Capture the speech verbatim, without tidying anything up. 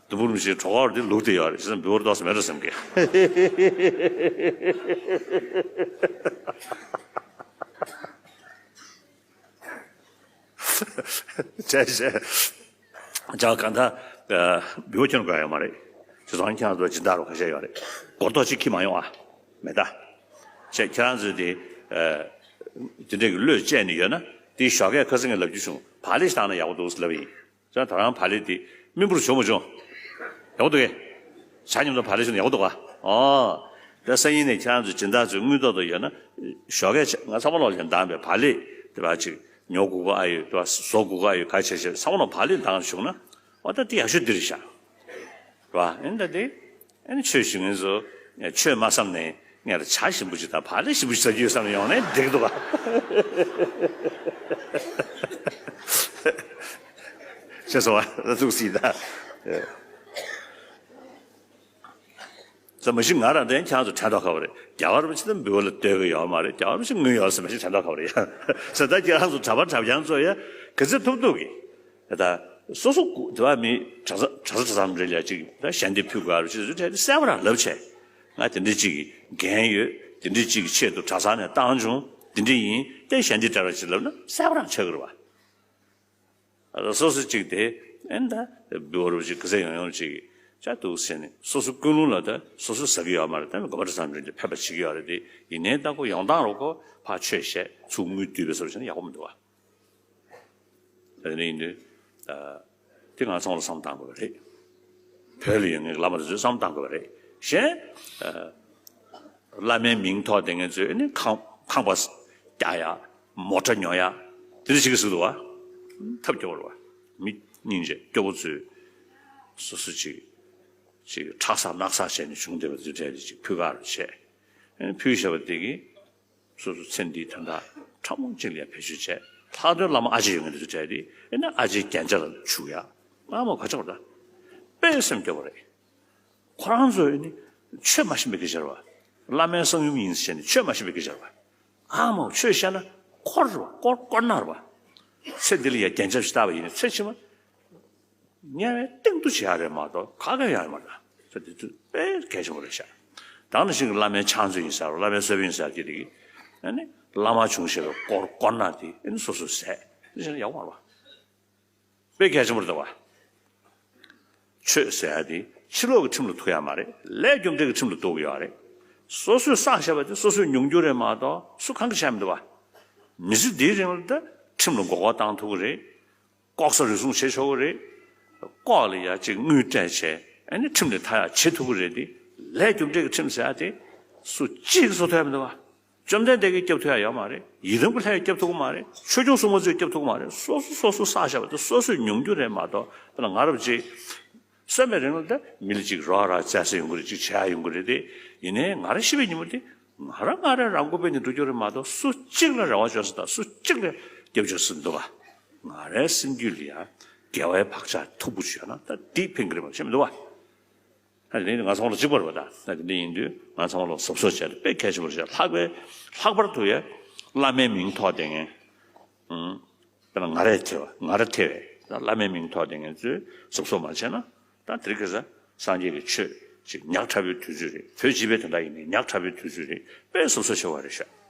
དུམ་བུར་མི་ཤེས་གྲོགས་ཀར་དེ་ལུག་དེ་ཡོད་རེད། བྱས་ཙང་འབུལ་བ་ཏོག་ཙམ་མེད་འགྲོ་བསམ་གི། བྱས་བྱས། ཅག་གང་ལྟར་འབུལ་བ་ཁྱོན་དགོས་ཡོད་མ་རེད། བྱས་ཙང་ཁྱེད་རང་ཚོ་སྦྱིན་བདག་རུ་ཁ་ཤས་ཡོད་རེད། སྒོར་རྡོག་གཅིག་ཁྱེར་མ་ཡོང་ཨ། མེད་ད། བྱས་ཁྱེད་རང་ཚོས་དེ་དེ་འདྲའི་གི་བློས་བཅད་ནས་ཡོད་ན། དེའི་ཞོགས་ཀས་ཁ་སང་ངས་ལབ་རྒྱུ་བྱུང་། བག་ལེབ་ཞིག་བཏང་ན་ཡག་པོ་འདུག་ཟེར་ལབ་ཡིན། ད་རང་བག་ལེབ་དེ་སྨིན་པོར་བྱུང་མ་བྱུང་། ཡག་པོ་འདུག་གས། ཇ་མཉམ་དུ་བག་ལེབ་བྱུང་ན་ཡག་པོ་འདུག་ག། ཨོ། ད་སང་ཉིན་ནས་ཁྱེད་རང་ཚོ་སྦྱིན་བདག་ཚོའི་དངུལ་ཏོག་ཏོ་ཡོད་ན། ཞོགས་ཀས་ང་ཚང་མ་ལོག་ལ་འདང་བའི་བག་ལེབ་དེ་བ་ཅིག་ཉོ་དགོས་ཀྱི་ཨ་ཡོད། དེ་བ་བཟོ་དགོས་ཀྱི་ཨ་ཡོད། ག་བྱས་བྱས་ཚང་མ་ལོག་བག་ལེབ་འདང་བྱུང་ན། ཨོ་ད་དེ་ཡག་ཤོས་འདི་རེད་ཤག། རེད་བ། ཨེ་ད་དེ། ཨེ་ནི་ཆོས་ཞུ་མཁན་ཚོ་ཆོས་མ་བསམ་ནས་ངས་ལ་ཇ་ཞིམ་པོ་ཞིག་དང་བག་ལེབ་ཞིམ་པོ་ཞིག་ཟ་རྒྱུ་ཡོད་བསམ་ནས་ཡོང་ནས་འགྲིག་འདུག་ག། ཤེས་སོང་བ། ཐུགས་སྲིད་ད། ཟ་མ་གཞི་ང་རང་དྲན་ཁྱེད་རང་ཚོ་དྲན་ཐོག་ཁ་བ་རེད། རྒྱལ་བ་རིན་པོ་ཆེ་ད་འབུལ་བ་ལ་ལྟོས་ཀྱི་ཡོད་མ་རེད། རྒྱལ་བ་རིན་པོ་ཆེ་དངུལ་ཡོད་ཟེར་མ་གཞི་དྲན་ཐོག་ཁ་བ་རེད་ཡ། ཟེར་ད་ཁྱེད་རང་ཚོ་གྲྭ་པ་གྲྭ་རྐྱང་ཚོ་ཡ་ག་ཚོད་ཐུབ་ཐུབ་ཀྱིས། ད་སོ་སོ་སྐུ་དེ་བ་མི་གྲྭ་ས་གྲྭ་ས་གྲྭ་ཚང་རེ་ལ་ཅིག་ད་ཞལ་འདེབས་ཕུལ་དགོས་རེད། ཅིག་ཚོད་གྲས་དེ་གསལ་པོ་རང་ལབ་བྱས། ང་དེ་འདྲ་ཅིག་གི་འགན་ཡོད། དེ་འདྲ་ཅིག་གི་ཆེད་དུ་གྲྭ་ཚང་ནས་བཏང་བྱུང་། དེ་འདྲ་ཡིན་ཏེ་ཞལ་འདེབས་སྤྲད་རོགས་ཅིག་ལབ་ན་གསལ་པོ་རང་ཆགས་ཀྱི་རེད་བ། ཨ་སོ་སོ་ཅིག་དེ་ཨེ་ད་འབུལ་བ་རུ་ཅིག་ག་ཚོད་ཡོང་ཡོང་ཅིག་ཅག་འདུག་ཟེར་ནས་སོ་སོ་ཀུན་སློང་ལ་ད་སོ་སོ་ཟ་གི་ཡོད་མ་རེད། ད་མི་དགོན་པ་གྲྭ་ཚང་རེ་ལ་ཕན་པ་བྱེད་ཀྱི་ཡོད་རེད་དེ། ཡིན་ནའི་ད་ཁོ་ཡོང་སྟངས་རུ་ཁོ་ཕར་ཆོས་བཤད་ཚུར་དངུལ་བསྡུས་པའི་བཟོ་བྱས་ན་ཡག་པོ་མི་འདུག་བ། དེ་ནས་ཡིན་དུས། དེ་ང་ཚང་ལ་བསམ་བཏང་དགོས་པ་རེད། བོད་ལ་ཡོད་མཁན་གྱི་བླ་མ་དེ་ཚོས་བསམ་བཏང་དགོས་པ་རེད། གཞན། བླ་མའི་མིང་ཐོགས་བསྡད་མཁན་ཚོས་ནི་ཁང་ཁང་པ་རྒྱག་ཡ། མོ་ཊ་ཉོ་ཡ། དེ་འདྲ་བྱེད་ཀྱི་ཟེར་འདུག་བ། ཐབས་སྐྱོ་བོ་རེད་བ། མི་སྙིང་རྗེ་སྐྱོ་བོ་ཚོས་སོ་སོ་ཅིག་ཅིག་ཁྲག་ཟག་རྣག་ཟག་བྱས་ནས་བྱུང་བསྡད་པ་དེ་འདྲ་ཅིག་ཕུལ་ག་རུ་བྱས། ཕུལ་བཞག་པ་དེ་གིས། སོ་སོ་ཚེ་འདིའི་དོན་དག་ཕྲ་མོ་གཅིག་ལ་ཡང་བེད་སྤྱོད་བྱས། ལྷག་དོན་བླ་མ་ཨ་ཅེ་ཡོད་མཁན་དེ་ཚོ་གྲས་དེ་ཨེ་ན་ཨ་ཅེའི་རྒྱན་ཆ་ལ་བྱུག་ཡ། ཨ་མ་ག་ཅག་རེད། དཔེ་སེམས་སྐྱོ་བོ་རེད། ཁོ་རང་ཚོ་ཨེ་ནི་ཆོས་མ་ཤེས་པའི་སྐད་ཆ་རེད་བ། བླ་མའི་གསང་ཡུམ་ཡིན་ཟེར་ནས་ཆོས་མ་ཤེས་པའི་སྐད་ཆ་རེད་བ། ཨ་མ་ཆོས་བཤད་ན་འཁོར་རེད་བ། དཀོར་དཀོར་ནག་རེད་བ། ཚེ་འདི་ལ་ཡང་རྒྱན་ཆ་ཞིག་བཏགས་པ་ཡིན་ན་ཚེ་ཕྱི་མ། དམྱལ་བའི་གཏིང་དུ་བྱེད་ཡ་རེད་མ་གཏོགས་ག་གེ་ཡང་ཡོད་མ་རེད། ས་དེ་དུས་དཔེ་གལ་ཆེན་པོ་རེད་ཤག། ད་ནང་བཞིན་གྱི་བླ་མའི་ཕྱག་མཛོད་ཡིན་ཟེར་བླ་མའི་གསོལ་དཔོན་ཡིན་ཟེར་གྱི་རིགས། ཨ་ནི་བླ་མ་བྱུང་ཞེས་པའི་དཀོར་དཀོར་ནག་དེ་ཨ་ནི་སོ་སོས་ཟས་དེ་བཞིན་ཡག་པོ་མ་རེད་བ། དཔེ་གལ་ཆེན་པོ་རེད་བ། ཆོས་ཟེར་ཡ་དེ་ཕྱི་ལོགས་ཀྱི་ཁྲིམས་ལ་ཐུག་ཡ་མ་རེད། ལས་རྒྱུ་འབྲས་ཀྱི་ཁྲིམས་ལ་ཐུག་གི་ཡོད་རེད། སོ་སོས་བསགས་བཞག་པ་དེ་སོ་སོས་མྱོང་རྒྱུ་རེད་མ་གཏོགས་སུ་གང་གིས་བྱས་མི་འདུག་བ། མི་ཚེ་འདིའི་རིང་ལ་ད་ཁྲིམས་ལ་མགོ་སྐོར་བཏང་ཐུབ་ཀྱི་རེད། ལྐོག་ཟ་རུལ་སུངས་བྱེད་ཆོག་གི་རེད། ལྐོག་ལ་ཡ་གཅིག་དངུལ་སྤྲད་བྱས་ཨ་ནི་ཁྲིམས་ལས་ཐར་ཡག་བྱེད་ཐུབ་ཀྱི་རེད་དེ། ལས་རྒྱུ་འབྲས་ཀྱི་ཁྲིམས་ཟེར་ཡག་དེ་སུ་གཅིག་གིས་བཟོ་ཐུབ་ཡག་མི་འདུག་བ། བཅོམ་ལྡན་འདས་ཀྱིས་སྐྱོབ་ཐུབ་ཡག་ཡོད་མ་རེད། ཡི་དམ་གྱི་ལྷས་སྐྱོབ་ཐུབ་ཀྱི་མ་རེད། ཆོས་སྐྱོང་སྲུང་མ་ཚོས་སྐྱོབ་ཐུབ་ཀྱི་མ་རེད། སོ་སོ་སོ་སོས་བསགས་བཞག་པ་དེ་སོ་སོས་མྱོང་རྒྱུ་རེད་མ་གཏོགས། དཔེར་ན་ང་རང་ཅིག་གསོན་པའི་རིང་ལ་ད་མི་ལ་ཅིག་རོགས་རམ་བྱེད་ས་ཡོང་གི་རེད། ཅིག་བྱེད་ཡག་ཡོང་གི་རེད་དེ། ཡིན་ནའི་ང་རང་ཤི་བའི་ཉིན་མོ་དེ་ང་རང་ང་རང་རང་མགོ་སྦས་ནས་འགྲོ་རྒྱུ་རེད་མ་གཏོགས་སུ་གཅིག་ལ་རེ་བ་བཅོལ་ས་དང་སུ་གཅིག་ལ་སྐྱབས་བཅོལ་ས་མི་འདུག་ག། ང་རའི་སེམས་རྒྱུད་ལ་ཡང་དགེ་བའི་བག་ཆགས་མཐུག་པོ་ཅིག་ཡོད་ན་ད་འདི་ཕན་གྱི་རེད་མ་གཏོགས་ཤེས་མི་འདུག་བ། ད་དེ་ནི་ང་ཚང་མ་ལ་གཅིག་པ་རེད་པ། ད་ད་དེ་འདྲ་ཡིན་དུས་ང་ཚང་མ་ལ་གཟབ་གཟབ་བྱས་ཏེ་དཔེ་གལ་ཆེན་པོ་རེད། ལྷག་པའི་ལྷག་པར་དུ་ཡ་བླ་མའི་མིང་ཐོགས་བསྡད་མཁན། ཨང་། དཔེར་ན་ང་རས་ཐེ་བ་ང་ར་ཐེ་བས་ད་བླ་མའི་མིང་ཐོགས་བསྡད་མཁན་ཚོས་གཟབ་གཟབ་མ་བྱས་ན་ད་དེ་རིང་ཁ་སང་སངས་རྒྱས་ཀྱི་ཆོས་ཅིག་ཉག་ཕྲ་བོའི་དུས་ཚོད་རེད། བོད་སྤྱི་པའི་དོན་དག་ཡིན་ནའི་ཉག་ཕྲ་བོའི་དུས་ཚོད་རེད། དཔེ་གཟབ་གཟབ་བྱེད་དགོས་རེད་ཤག།